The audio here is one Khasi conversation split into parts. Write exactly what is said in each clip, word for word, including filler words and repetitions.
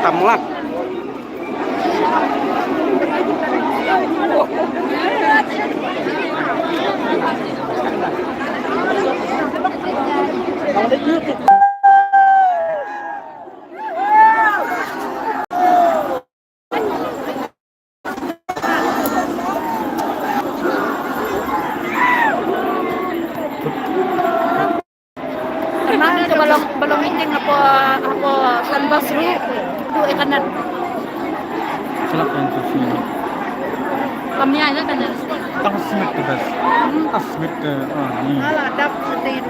Tamlak. Kane ka ba long, ba long meeting hapoh, hapoh Sunbus ruh. Tu eh kanan. Silakan tu sini. Kami aja kanan. Tang Smith tu bas. Hmm. Tang Smith tu, ah, ni. Alah, dap seperti itu.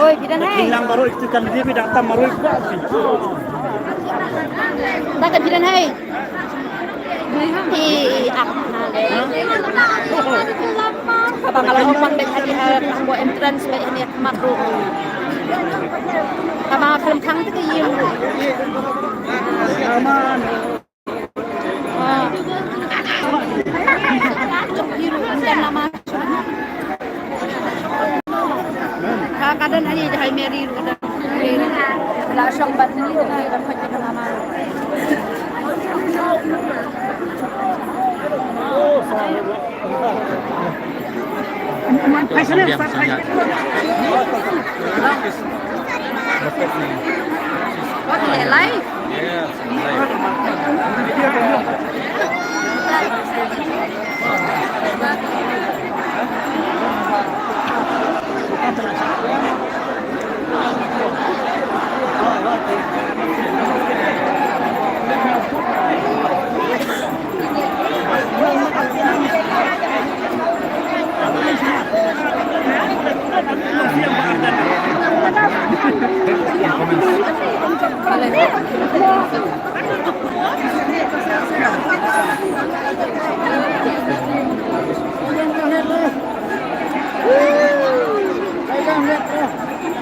Oi, bidan hai. Lang baru itu kan dia bidan tam baru itu. Dah kan bidan hai. Hi, ah, na le. Haba nga la hong pang bek ha ki, ha, hapoh entrance bek hangne ha khmat ruh. Haba nga khlem khang te ka ïing ruh. Ah. Hi ruh, ym don namar. Ka, ka don aïu jahai Mary ruh ka don. La shong bad ni ruh ka don, ka don namar. What, live?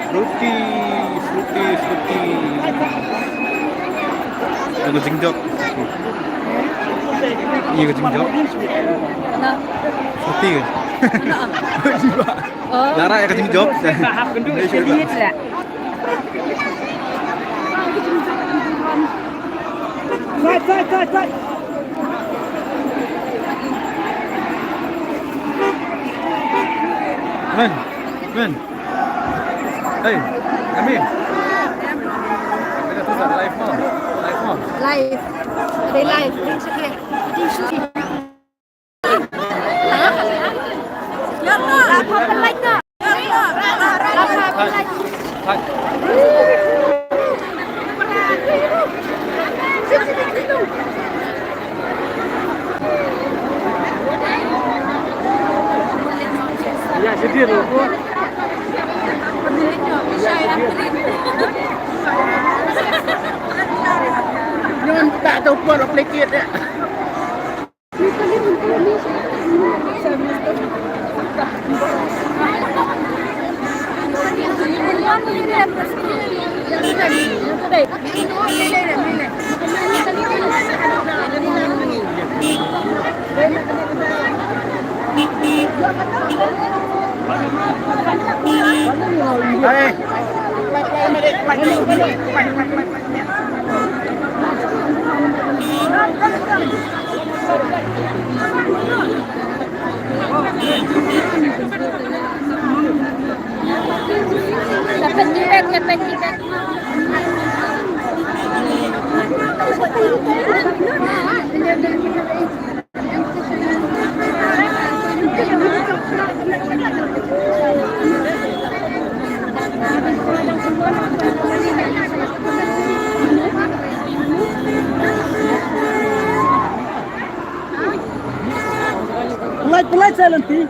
Fruity, fruity, fruity. Ïa ka jingjop. Ïa ka jingjop. Fruity ke? Jiba. Lara ïa ka jingjop. Side, side, side, side. Men, men. Hey, come here. Live mo. Live mo. Live. They live. Nyon tak tu pun replicate dia. Pynlait, pynlait, silent, pi.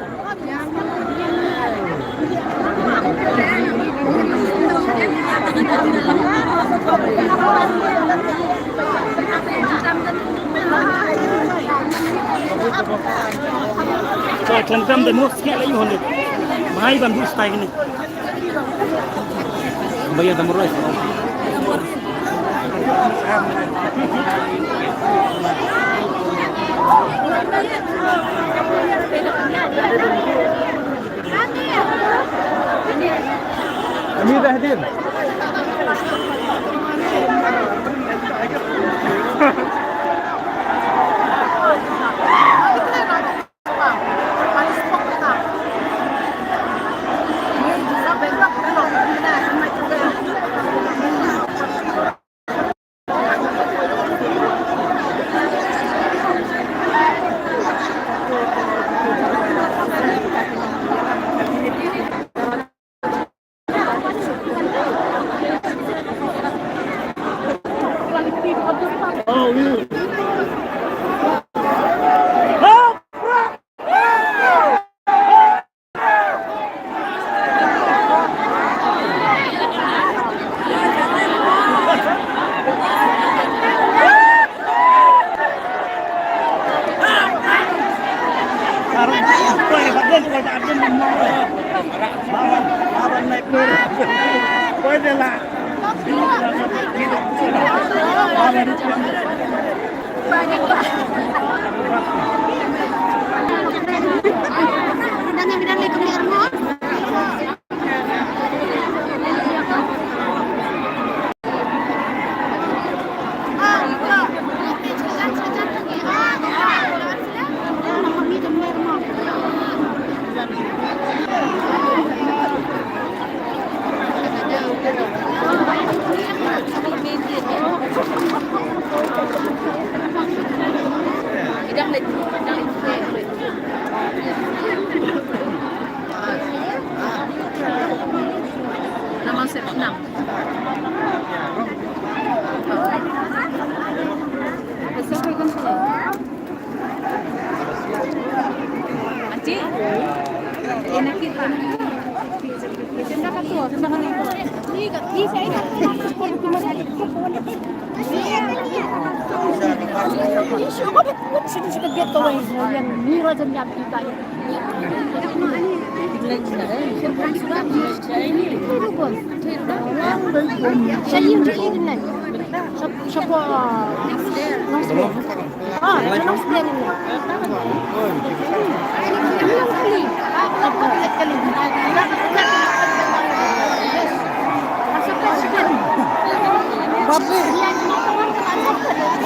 So, tendam de mus kya la yuhon de. Bhai bambu style ni. Bayar da murah. Amir Rahdin.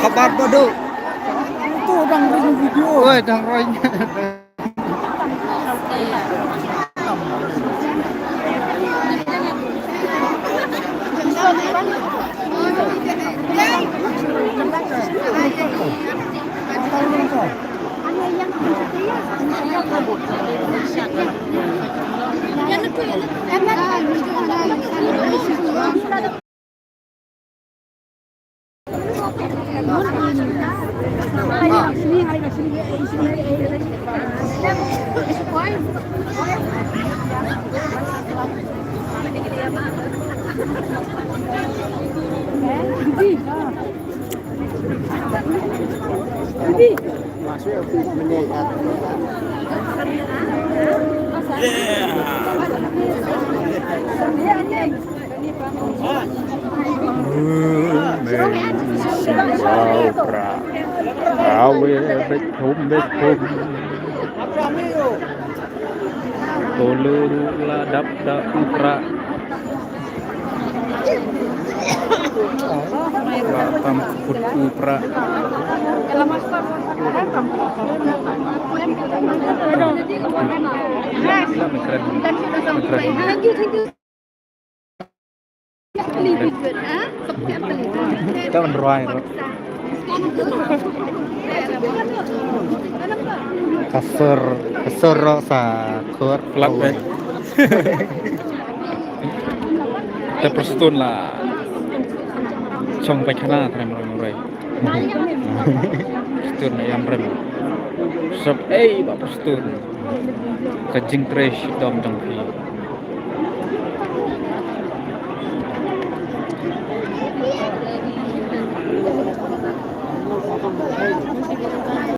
Khabar bodoh. Tu dang ring video. Oi, dang ring. Wow, pra. Awe, bek hum, bek hum. Tolu ruh la dap da u pra. La tam kut u pra. Thank you, thank you. Ka ban rwai ruh. Ka sur, ka sur ruh sa khur. Plat wei. Te Prestone la shong paikana, te rem rem rem. Prestone la ïam rem. Sop ei ba Prestone. Ka jingtrei shitom jong phi.